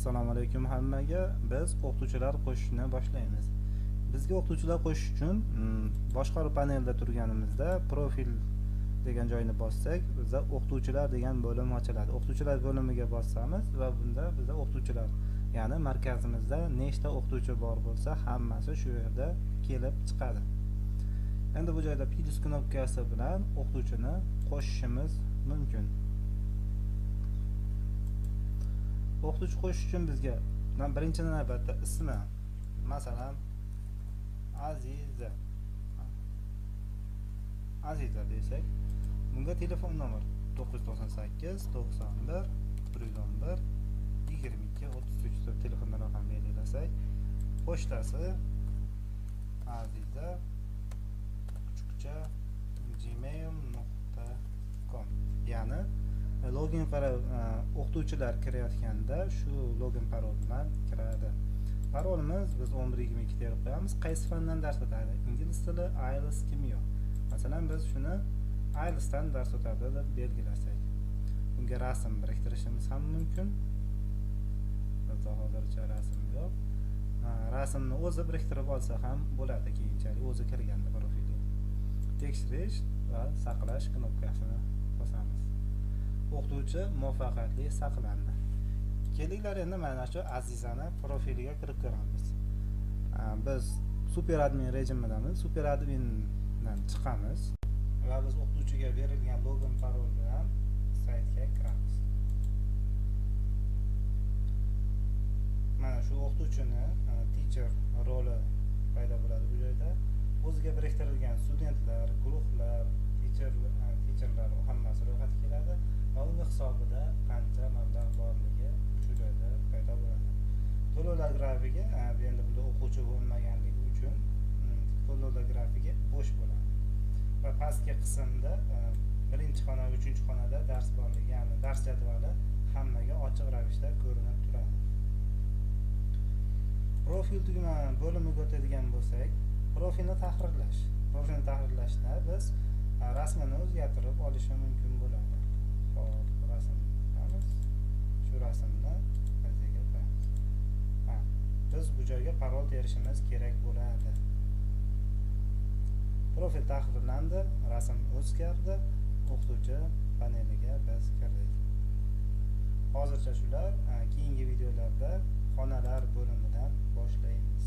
Assalomu alaykum hammaga. Biz o'qituvchilar qo'shishni boshlaymiz. Bizga o'qituvchilar qo'shish uchun boshqaruv panelida turganimizda profil degan joyni bossak, bizda o'qituvchilar degan bo'lim ochiladi. O'qituvchilar bo'limiga bossamiz va bunda bizda o'qituvchilar, ya'ni markazimizda nechta o'qituvchi bor bo'lsa, hammasi shu yerda kelib chiqadi. Endi bu joyda plus knopkasi bilan o'qituvchini qo'shishimiz mumkin. O'qituvchi qo'shish uchun bizga birinchi navbatda ismi, masalan, Aziza desak, bunga telefon nomer 998 91 111 22 33 deb telefon raqamini belgilasak, pochtasi aziza@gmail.com, ya'ni login parol o'qituvchilar kirayotganda shu login parol bilan kiradi. Parolimiz biz 1122 terib qo'yamiz. Qaysi fandan dars o'tadi? Ingliz tili, IELTS, kimyo. Masalan, biz shuni IELTSdan dars o'tadi deb belgilasak. Bunga rasm biriktirishimiz ham mumkin. Bizda hozircha rasm yo'q. Rasmni o'zi biriktirib olsa ham bo'ladi keyinchalik o'zi kirganda profilga. Tekshirish va saqlash knopkasini bosamiz. O'qituvchi muvaffaqiyatli saqlandi. Kelinglar endi mana shu Azizani profiliga kirib ko'ramiz. Biz super admin rejimidamiz. Super admindan chiqamiz va biz o'qituvchiga berilgan login parol bilan saytga kiramiz. Mana shu o'qituvchini teacher roli paydo bo'ladi bu joyda. O'ziga biriktirilgan studentlar, guruhlar, teacherlar hammasi ro'yxatga keladi va uni hisobida qancha mablag' borligi shu joyda paydo bo'ladi. To'lovlar grafigi, endi bunda o'quvchi bo'lmaganligi uchun to'lovlar grafigi bo'sh bo'ladi. Va pastki qismda birinchi xona, uchinchi xonada dars borligi, ya'ni dars jadvali hammaga ochiq ravishda ko'rinib turadi. Profil tugma bo'limiga o'tadigan bo'lsak, profilni tahrirlash. Profilni tahrirlashda biz rasmini o'zgartirib olishi mumkin bo'ladi. Xo'p, rasm qo'yamiz. Shu rasmni o'ziga qo'yamiz. Biz bu joyga parol terishimiz kerak bo'ladi. Profil tahrirlandi, rasm o'zgardi, o'qituvchi paneliga biz kirdik. Hozircha shular, keyingi videolarda xonalar bo'limidan boshlaymiz.